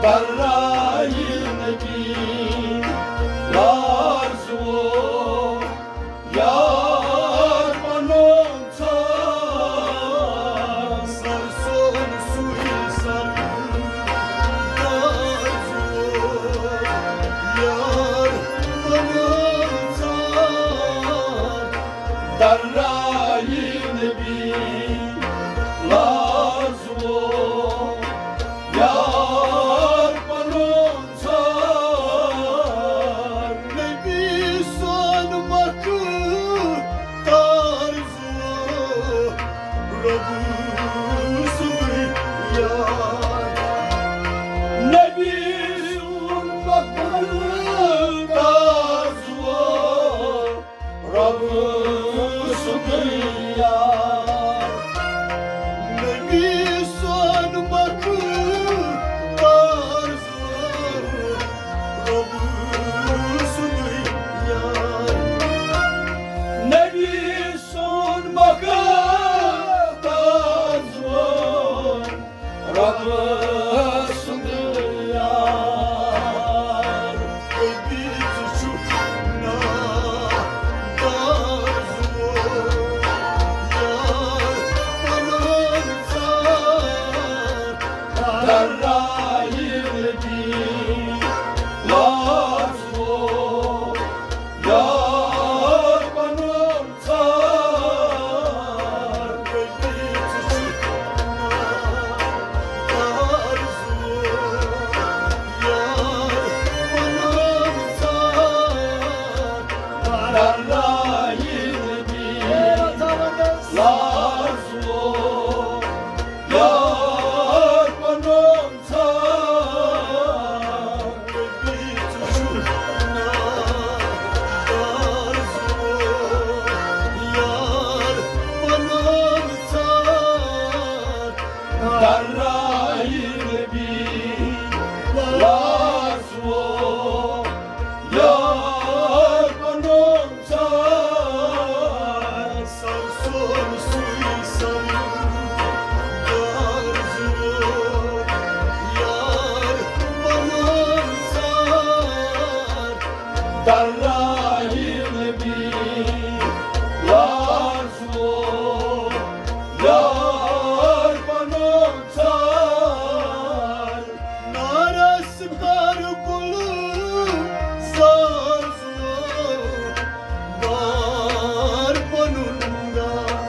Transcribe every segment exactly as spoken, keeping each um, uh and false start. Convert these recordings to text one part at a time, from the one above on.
درایہِ نبی لازو، یار پنُن ژھار۔ سر سون سُے سر لازو، یار پنُن ژھار۔ درایہِ نبی لازو، یار پنُن ژھار۔ نبی سون مخ تار زو، رب سُنٛدُے یار۔ نبی سون مخ تار زو، رب سُنٛدُے یار۔ نبی سون مخ تار زو، رب سُنٛدُے یار۔ نبی سون مخ تار زو، رب سُنٛد یار۔ نبی ژٕ چھُکھ نادار زُو، یار پنُن ژھار۔ درایہِ نبی لازو، یار پنُن ژھار۔ نبی ژٕ چھُکھ نادار زُو، یار پنُن ژھار۔ درایہِ نبی لازو، یار پنُن ژھار۔ نبی ژٕ چھُکھ نادار زُو، یار پنُن ژھار۔ درایہِ نبی لازو، یار پنُن ژھار۔ سر سون سُے سر لازو، یار پنُن ژھار۔ درایہِ نبی لازو، یار پنُن ژھار۔ نارس کر گُلزار زُو، یار پنُن یار۔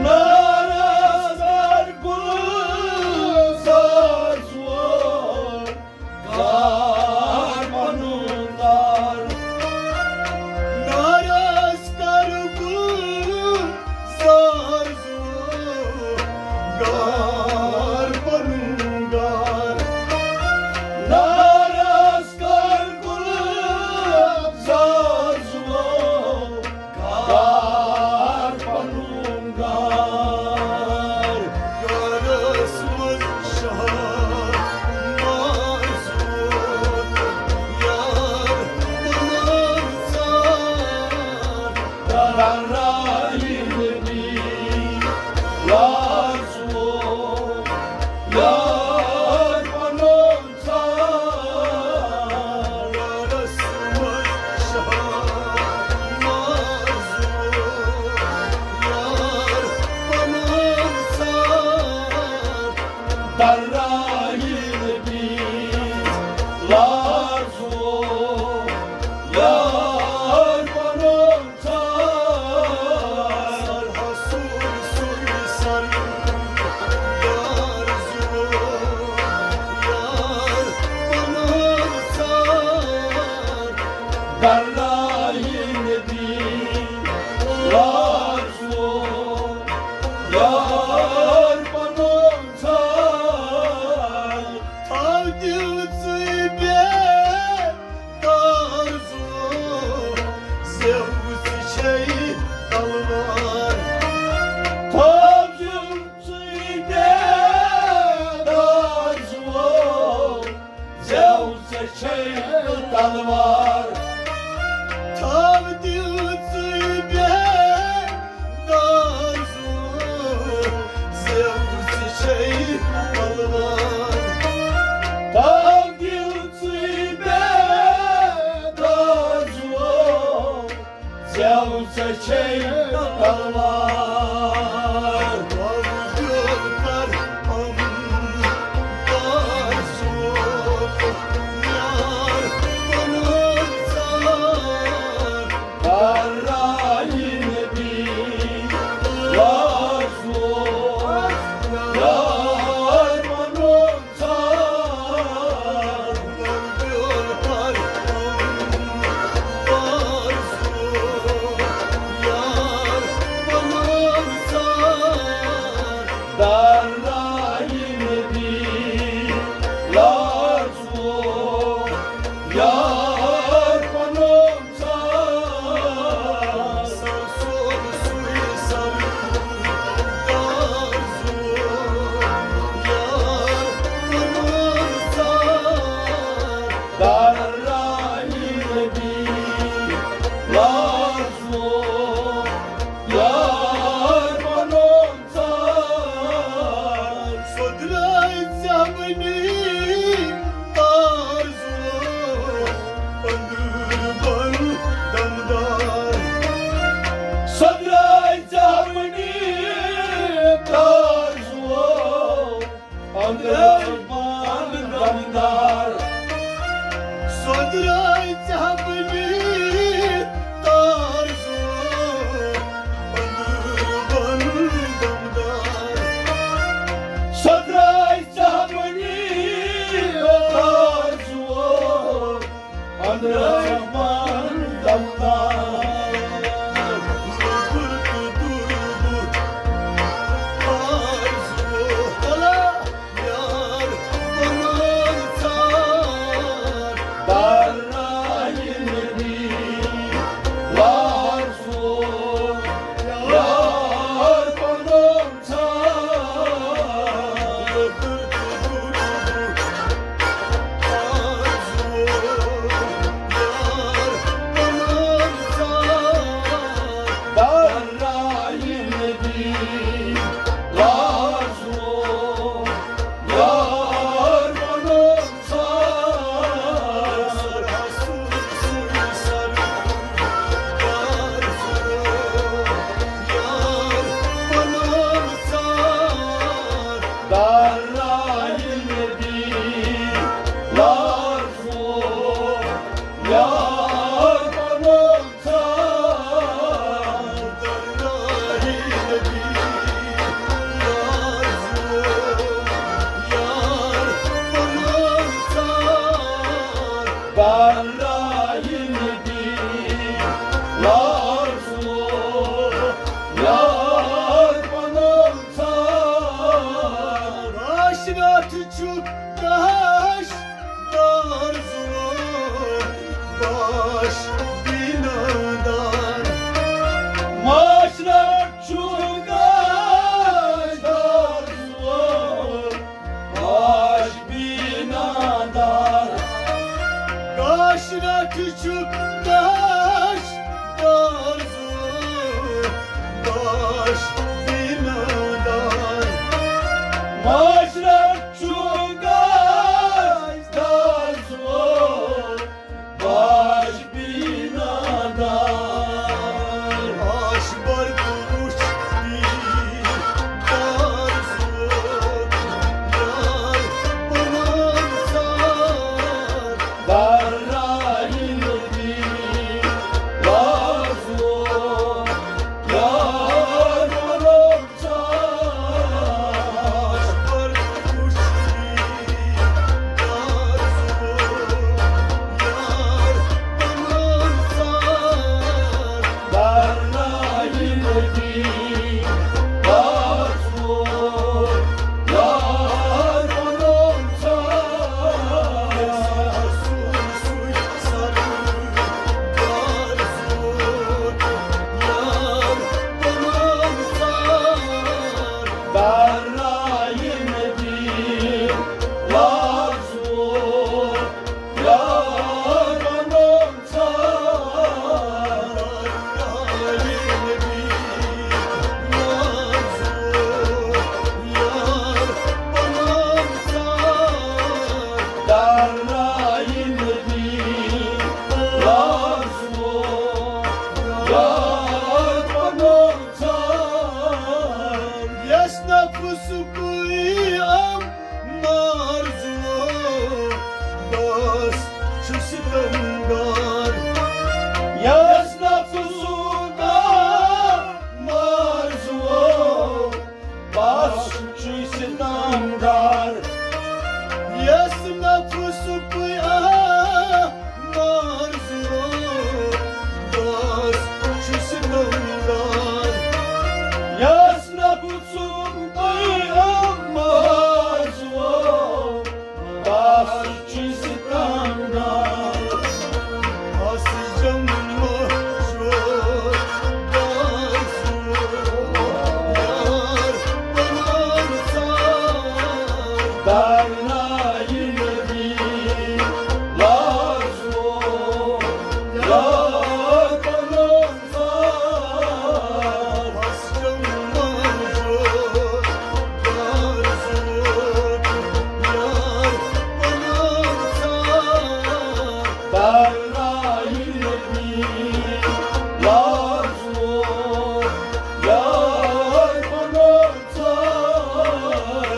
نارس کر گُلزار زُو، یار پنُن یار۔ نارس کر گُلزار زُو، یار پنُن یار۔ نارس کر گُلزار زُو، یار پنُن یار۔ یارس منٛز شہر ماز ووت، یار پنُن ژھار۔ درایہِ نبی لازو، یار پنُن ژھار۔ یارس منٛز شہر ماز ووت، یار پنُن ژھار۔ درایہِ نبی لازو، یار پنُن ژھار۔ سر حسود سُے سر یار زُو، یار پنُن ژھار۔ درایہِ نبی لازو، یار پنُن ژھار۔ تھاو دِل ژٕے بیدار زُو، زٮ۪و ژٕ چھے تلوار۔ تھاو دِل ژٕے بیدار زُو، زٮ۪و ژٕ چھے تلوار۔ پان دمدار۔ سۄ درٛاے ژےٚ بنی تار زُو، أنٛدٕر بۄن دمدار۔ سۄ درٛاے ژےٚ بنی تار زُو، أنٛدرٕ پان دمدار۔ لۄکُٹ تہٕ تُربُت آرزو۔ یار بنوم ژھار۔ درایہِ نبی لار سو۔ یار بنوم ژھار۔ لۄکُٹ تہٕ تُربُت آرزو۔ یار بنوم ژھار۔ درایہِ نبی لار سو۔ یار بنوم ژھار۔ یار بنوم ژھار۔ درایہِ نبی لار سو۔ یار بنوم ژھار۔ درایہِ نبی لار سو۔ یار بنوم ژھار۔ درایہِ نبی لار سو۔ یار بنوم ژھار۔ معاشرت چھُ کاش دار زُو، باش بیٖنہٕ دار۔ معاشرت چھُ کاش دار زُو، باش بیٖنہٕ دار۔ معاشرت چھُ کاش دار زُو، باش بیٖنہٕ دار۔ معاشرت چھُ کاش دار زُو، باش بیٖنہٕ دار۔ باش برد وُچھ تیٖر دار زُو، یار بنوم ژھار۔ درایہِ نبی لار سو۔ یار بنوم ژھار۔ درایہِ نبی لار سو۔ یار بنوم ژھار۔ درایہِ نبی لار سو۔ یار بنوم ژھار۔ درایہِ نبی لار سو۔ یار بنوم ژھار۔ درایہِ نبی لار سو۔ یار بنوم ژھار۔ یس نفسُکُے امار زُو، بس چھُ ستمگار۔ یس نفسُک امار زُو، بس چھُ ستمگار۔ یس نفسُکُے امار زُو، بس چھُ ستمگار۔ یس نفسُکُے امار زُو، بس چھُ ستمگار۔ بس جمع چھُ دار زُو، یار بنوم ژھار۔ درایہِ نبی لار سو۔ یار بنوم ژھار۔ بس جمع چھُ دار زُو، یار بنوم ژھار۔ درایہِ نبی لار سو۔ یار بنوم ژھار۔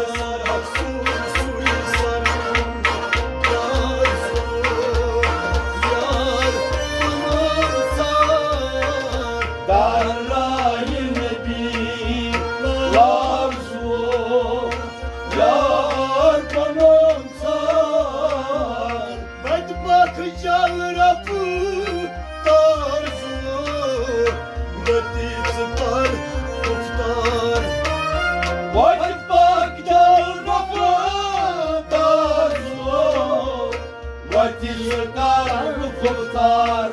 دِل کَرٕ گُفتار۔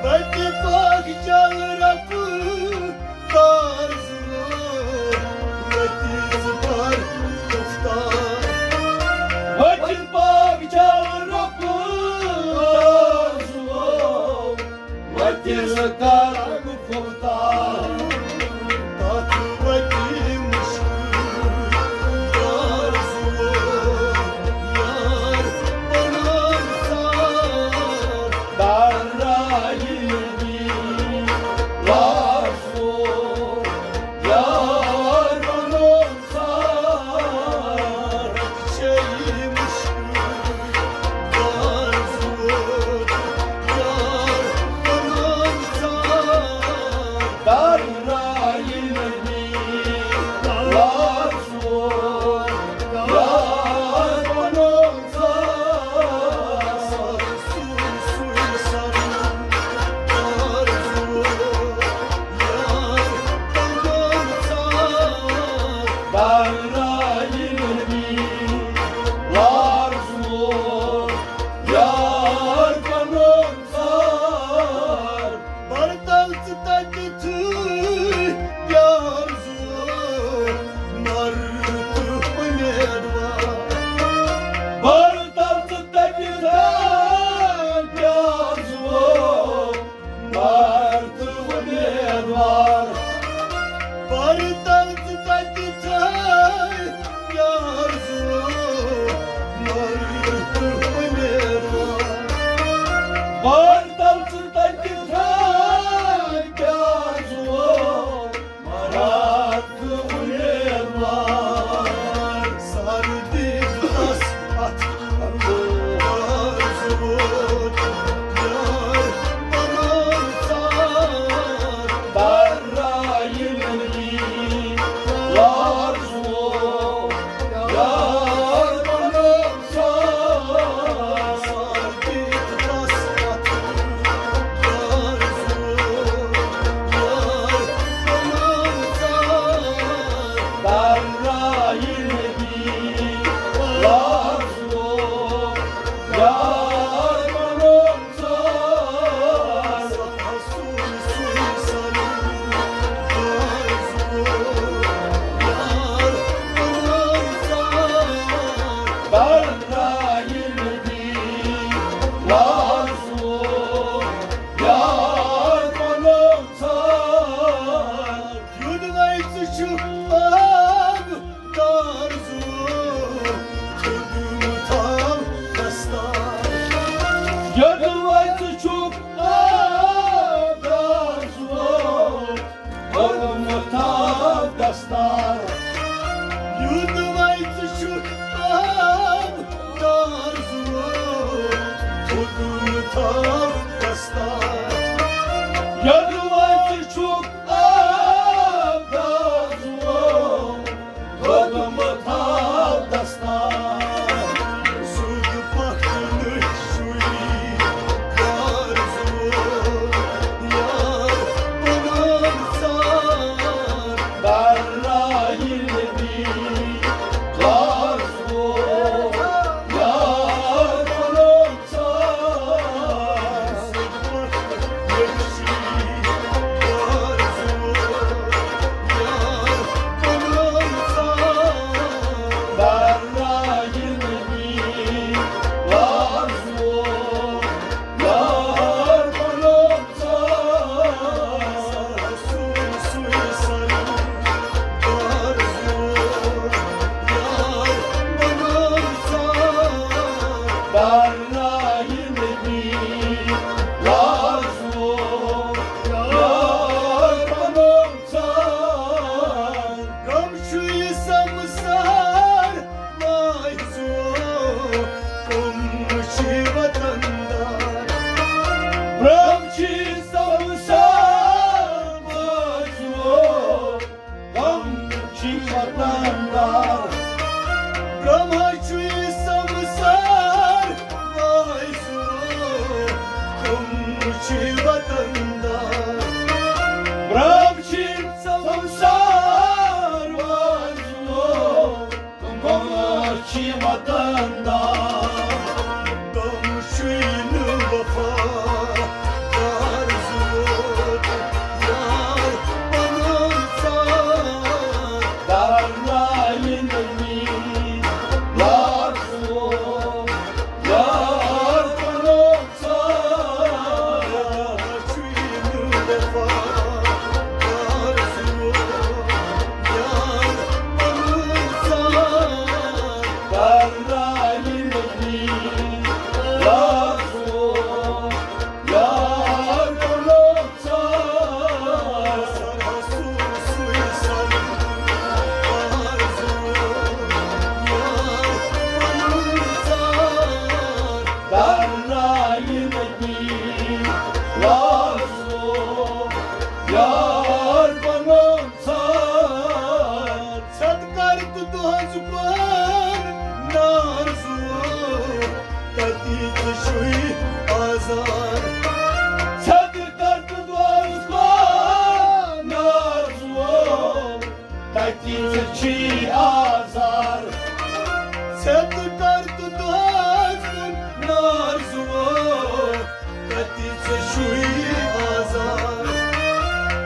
وَتہِ پاک جل رَفہٕ دار زُو، وَتہِ زُبار گُفتار۔ وَتہِ پاک جل رَفہٕ دار زُو، وَتہِ کَرٕ گُفتار۔ تَتھ وَتہِ مُشکِل دار زُو، یار پَنُن ژار۔ دارایہِ نبی لار زُو، یار پَنُن ژار۔ چھے مُشکِل دار زُو، یار پَنُن ژار۔ دارایہِ نبی لار زُو، یار پَنُن ژار۔ سُے، سُے سَرُن دار زُو، یار پَنُن ژار۔ دارایہِ نبی لار زُو، یار پَنُن ژار۔ بَرتَل ژٕ تَتہِ تھٲے پیار زُو، مَرٕ تہٕ اُمیدوار۔ بَرتَل ژٕ تَتہِ تھٲے پیار زُو، مَرٕ تہٕ اُمیدوار۔ بَرتَل ژٕ تَتہِ تھٲے پیار زُو، مَرٕ تہٕ اُمیدوار۔ بَرتَل ژٕ تَتہِ تھٲے پیار زُو، مَرٕ تہٕ اُمیدوار۔ سَر دِژ تَس اَتھٕ دار زُو، یار پَنُن ژار۔ دارایہِ نبی لار زُو، یار پَنُن ژار۔ سَر دِژ تَس اَتھٕ دار زُو، یار پَنُن ژار۔ دارایہِ نبی لار زُو، یار پَنُن ژار۔ سُے، سُے سَرُن دار زُو، یار پَنُن ژار۔ دارایہِ نبی لار زُو، یار پَنُن ژار۔ یوٚدوَے ژٕ چھُکھ آب دار زُو، تھوٚد مہٕ تھاو دستار۔ یوٚدوَے ژٕ چھُکھ آب دار زُو، تھوٚد مہٕ تھاو دستار۔ یوٚدوَے ژٕ چھُکھ آب دار زُو، تھوٚد مہٕ تھاو دستار۔ یوٚدوَے ژٕ چھُکھ آب دار زُو، تھوٚد مہٕ تھاو دستار۔ سیوٚد پَکھ نہٕ چھُے دار زُو، یار پَنُن ژار۔ دارایہِ نبی لار زُو، یار پَنُن غم چھُ یہِ سمسار، ماے زُو، کٕم چھِ وطن دار؟ غم چھُ یہِ سمسار، ماے زُو، کٕم چھِ وطن دار؟ برٛہما چھُ یہِ سمسار، ماے زُو، کٕم چھِ وطن دار؟ برٛہما چھُ سمسار، ماے زُو، کٕم چھِ وطن دار؟ ژھٮ۪تہٕ کر تہٕ داس کُن نارزُوو، تَتہِ ژےٚ چھُے آزار۔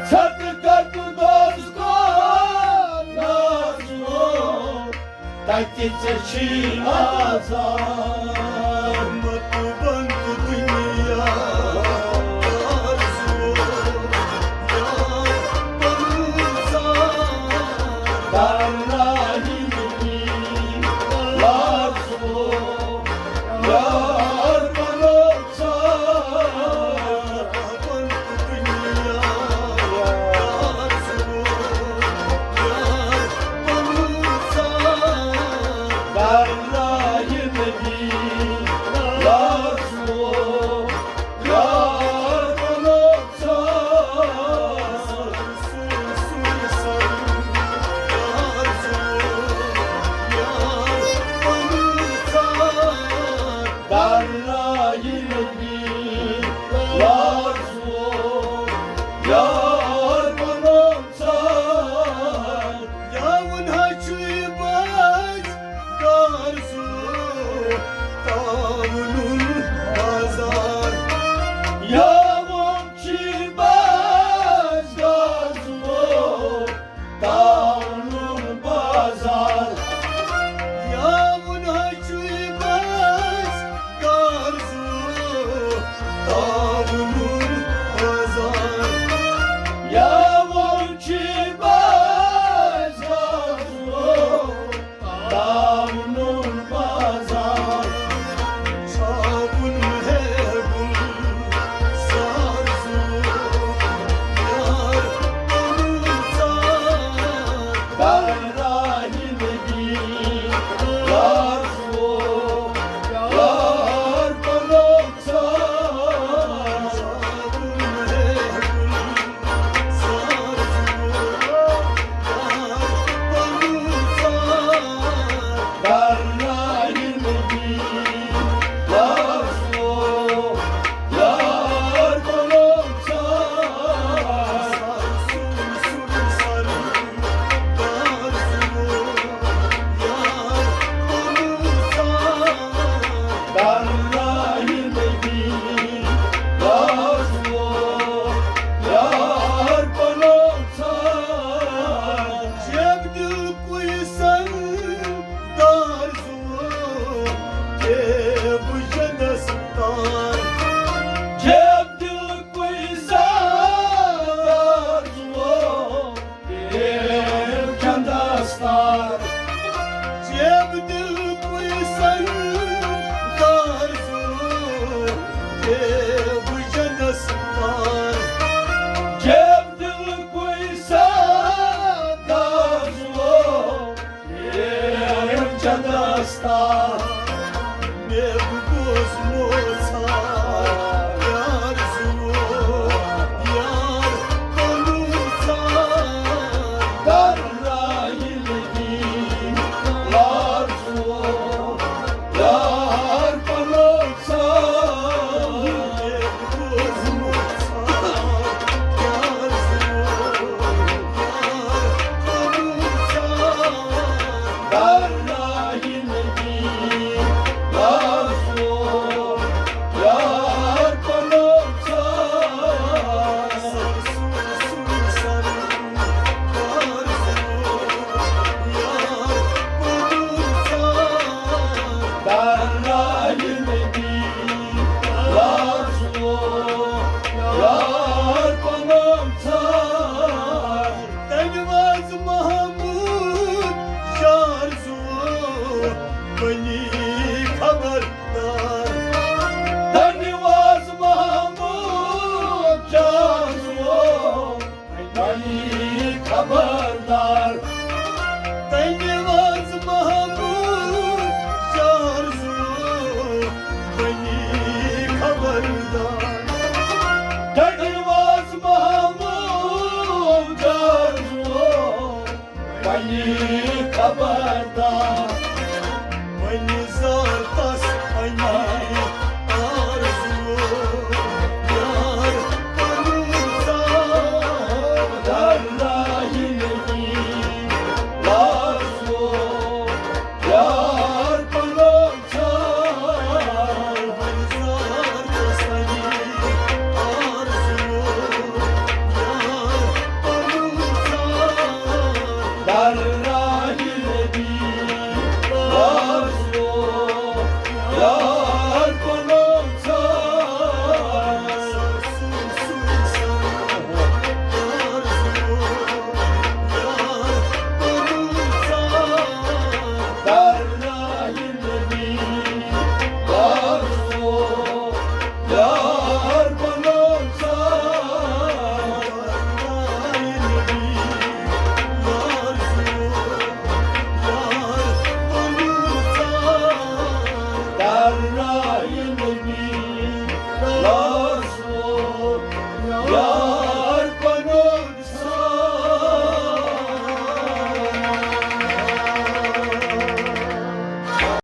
ژھٮ۪تہٕ کر تہٕ داس کُن نارزُوو، تَتہِ ژےٚ چھُے آزار۔ مَتہٕ بنٛد دُنیا آرزُوو، یار پَنُن ژار۔